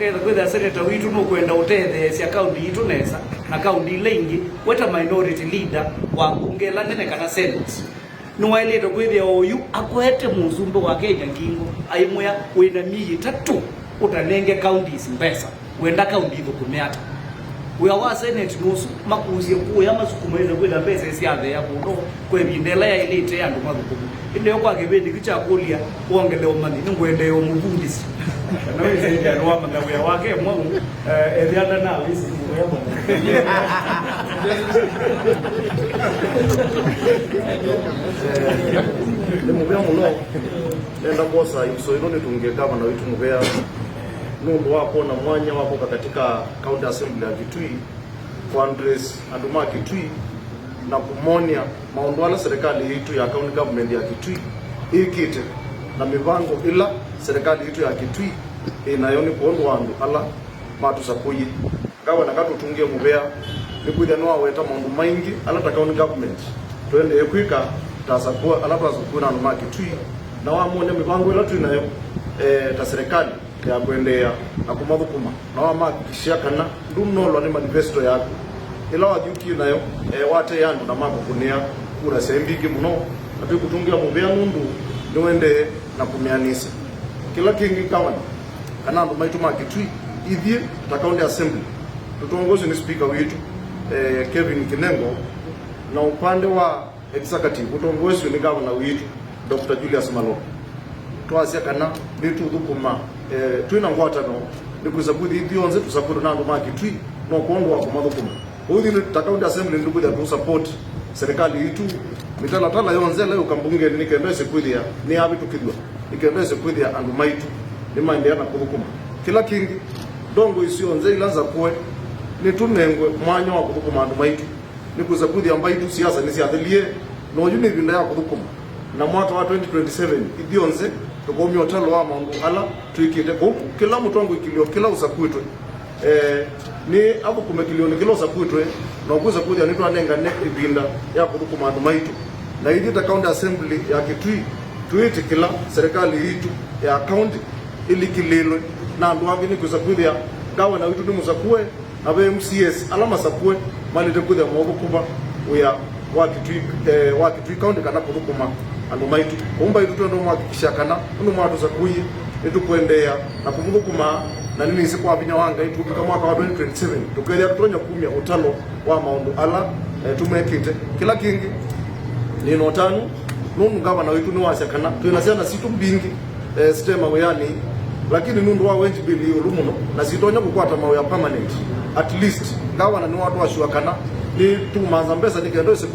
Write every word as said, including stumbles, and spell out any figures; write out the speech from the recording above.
Ketha kwĩthĩa seneta witũ nũkwenda ũtetheesya kaunti itũ nesa na kaunti ila ingĩ, we ta minority leader wa mbunge ĩla nene kana senate, nĩwaĩlĩte kwĩthĩa oyu akwete mũsumbĩ wa Kenya ngingo, aimwĩa, "Wĩna myei ĩtatũ ũtanenge counties mbesa, wenda kaunti ithũkũme ata?" Wĩa wa senate nũsu, makusye kũya masukuma ĩthe kwĩtha mbesa ĩsyathea mũno kwa ĩvinda ĩla yaĩlĩte andũ mathũkũme. Ĩndĩ yo kwa kĩvĩndĩ kĩu kya kũlya wongele ũmanyi, nĩngwendeea ũmũvundĩsya. Kana wĩsĩndya andũ wamanya wĩa wake mwaũ, eh, ethĩa ndanawĩsĩ wĩa mwaũ. Nĩ mũvea mũno. Nenda kwosa ĩvuso ĩno nĩtũngĩe ngavana witũ mũvea nũndũ wa kwona mwanya wa kũka katika County Assembly ya Kitui kũaddress andũ ma Kitui na kũmonĩa maũndũ ala serikali yitũ ya county government ya Kitui ĩkĩte na mĩvango ĩla serikali yitũ ya Kitui ĩnayo nĩ kwondũ wa andũ ala matũsakũie. Ngavana katũtũngĩe mũvea nĩkwĩthĩa nĩwaweta maũndũ maingĩ ala ta county government tũendee kwĩka ta asakũa ala twasakũiwe na andũ ma Kitui, na wamonĩa mĩvango ĩla twĩ nayo, eh, ta serikali ya kũendeea na kũmathũkũma, na wamahakikishia kana ndũnolwa nĩ manifesto yaku ĩla wathyũkie nayo, eh, watee andũ na makũkũnĩa kura syaĩ mbingĩ mũno, na twĩkũtũngĩa mũvea nũndũ nĩwendee na kũmĩanĩsya. Kĩla kĩngĩ, ngavana, kana andũ maitũ ma Kitui, ithyĩ ta County Assembly tũtongoesw'e nĩ speaker witũ, eh, Kevin Kinengo, na upande wa executive ũtongoesw'e nĩ ngavana witũ, Doctor Julius Malonza. Twasya kana nĩtũthũkũma, eh, twĩ na ngwatanĩo nĩkwĩsa kwĩthĩa ithyonthe tũsakũtwe na andũ ma Kitui no kwondũ wa kũmathũkũma. Ũu ithyĩ ta County Assembly nĩtũkwĩthĩa tũ support serikali yitũ mĩtalatala yonthe ĩla yũka mbungenĩ nĩ kenda ĩse kwĩthĩa nĩyavĩtũkĩthw'a, nĩ kenda ĩse kwĩthĩa andũ maitũ nĩmaendeea na kũthũkũma. Kĩla kĩngĩ, ndongoi syonthe ila nzakũe nĩtũnengwe mwanya wa kũthũkũma andũ maitũ. Nĩkwĩsa kwĩthĩa mbaitũ siasa nĩsyathelie, na oyu nĩ ĩvinda ya kũthũkũma. Na mwaka wa twenty twenty-seven, ithyonthe tũkaumya ũtalo wa maũndũ ala twĩkĩte. Kwoou kĩla mũtongoi kĩlĩo kĩla ũsakũĩtwe, eh, nĩ athũkũme kĩlĩonĩ kĩla ũsakũĩtwe, na ũkwĩsa kwĩthĩa nĩtwanengane ĩvinda ya kũthũkũma andũ maitũ. Na ithyĩ ta County Assembly ya Kitui, twĩĩtĩkĩla serikali yitũ ya county ĩlikĩlĩĩlwe na andũ angĩ, nĩkwĩsa kwĩthĩa ngavana witũ nĩ mũsakũe, na ve M C As ala masakũe malĩte kwĩthĩa maũthũkũma wĩa wa Kitui, eh, wa Kitui County kana kũthũkũma andũ maitũ. Kwoou mbaitũ twenda ũmwakikisha kana ũndũ mwatũsakũie nĩtũkũendeea na kũmũthũkũma, na nĩnĩsĩ kwa vinya wa Ngai tũkũvika mwaka wa twenty twenty-seven tũkethĩa tũtonya kumya ũtalo wa maũndũ ala, eh, tũmekĩte. Kĩla kĩngĩ, nĩ na ũtanu nũndũ ngavana witũ nĩwasya kana twĩ na syana sitũ mbingĩ eh, site mawĩanĩ, lakini nũndũ wa wenji bill ĩũlũ mũno, na sitonya kũkwata mawĩa permanent, at least ngavana nĩwatũasua kana nĩtũmanza mbesa nĩ kenda ĩse